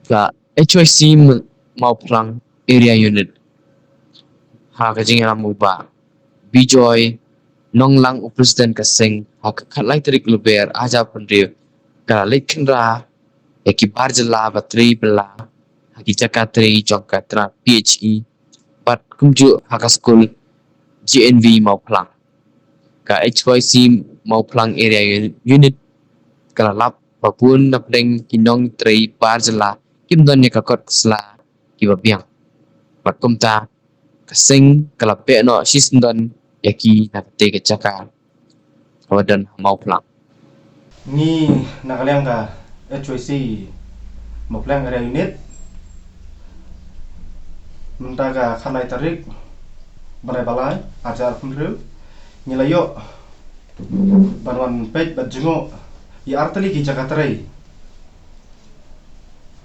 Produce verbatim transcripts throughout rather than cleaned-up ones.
Ka H Y C Mawphlang Area Unit, ha ka jingïalam u Bah Bijoy Nonglang, u President ka seng, ha ka khatlai tarik Lber arhajar arphew hynriew, ka la leit khynra ïa ki bar jylla ba trei bylla ha ki jaka trei jong ka tnat P H E bad kumjuh ha ka skul G N V Mawphlang. Ka H Y C Mawphlang Area Unit ka la lap ba bun na pdeng ki nongtrei bar jylla kim don ïa ka kot ka sla kiba biang. Bad kumta ka seng ka la beh noh shisyndon ïa ki na katei ka jaka kaba don ha Mawphlang. Ngi na ka liang ka H Y C Mawphlang Area Unit, mynta ka khatlai tarik bnai ba lai arhajar arphew hynriew, ngi la ïoh ban wan peit bad jngoh ïa artylli ki jaka trei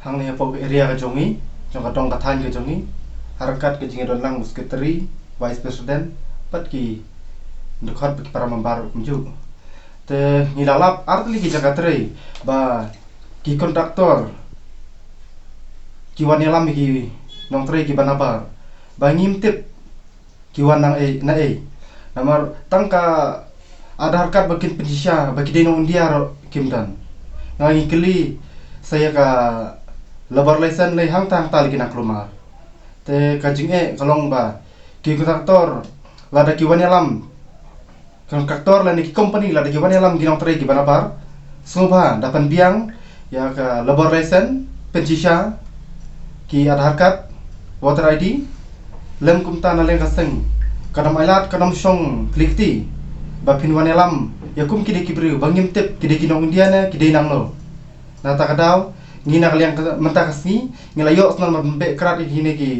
hangne hapoh ka area ka jong ngi, jong ka dong ka thaiñ ka jong ngi, ha ryngkat ka jingïadon lang u Secretary, Vice President bad ki dkhot bad ki para member kumjuh. Te ngi la lap artylli ki jaka trei ba ki contractor ki wan ïalam ïa ki nongtrei kiba nabar ba ngim tip ki wan na ei na ei. Namar tang ka Aadhaar card ba kin pynshisha ba ki dei nong India ruh kim don. Nga ngi kylli sa ïa ka labour license lei hangta hangta la ki nang kulmar. Te ka jingeh ka long ba ki contractor lada ki wan ïalam, contractor lane ki company lada ki wan ïalam ki nongtrei kiba nabar, sngewbha da pynbiang ïa ka labour license, pynshisha ki Aadhaar card, voter I D, lem kumta na liang ka seng ka dam ailad ka dam shong khlieh kti ba phin wan ïalam ïa kum ki dei ki briew ba ngim tip ki dei ki nong India ne ki dei nangno. Na kata ka daw ngi na ka liang ka, mynta ka sngi ngi la ïoh sngewbha ban beh krad ïa kine ki,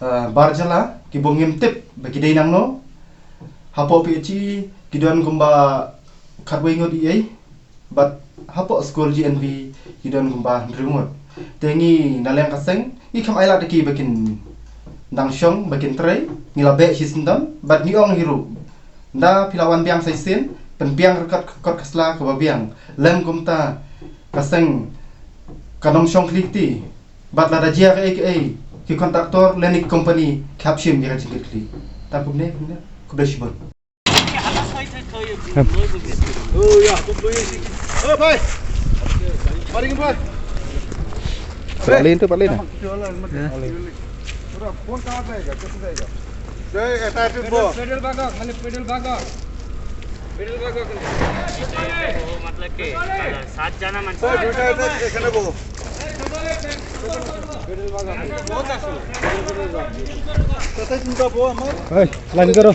eh, bar jylla kiba ngim tip ba ki dei nangno. Hapoh P H E ki don kumba khatwei ngut ïa ei, bad hapoh skul G N V ki don kumba hynriew ngut. Te ngi na liang ka seng ngi kham ailad ïa ki ba kin nang shong ba kin trei, ngi la beh shisyndon bad ngi ong hi ruh, nda phi la wan biang sa shisien, pynbiang ryngkat ka kot ka sla kaba biang. Lem kumta ka seng ka nang shong khlieh kti bad lada jia kaei kaei ki contractor lane ki company ki hap shim ïa ka jingkit khlieh. Tang kumne, kumne. Khublei shibun. ओ या, तुम लोग ये, ओ भाई, मारेंगे भाई। Pat lane tu, pat lane. पूरा फोन कहाँ जाएगा, कैसे जाएगा? जय एटा टिप बो। पेडल भागा, खाली पेडल भागा। पेडल भागा। वो मतलब के, सात जना मन। ओ, दुटा एटा, एखाने बो। पेडल भागा। कतई चिंता बो, हम। ए, लाइन करो।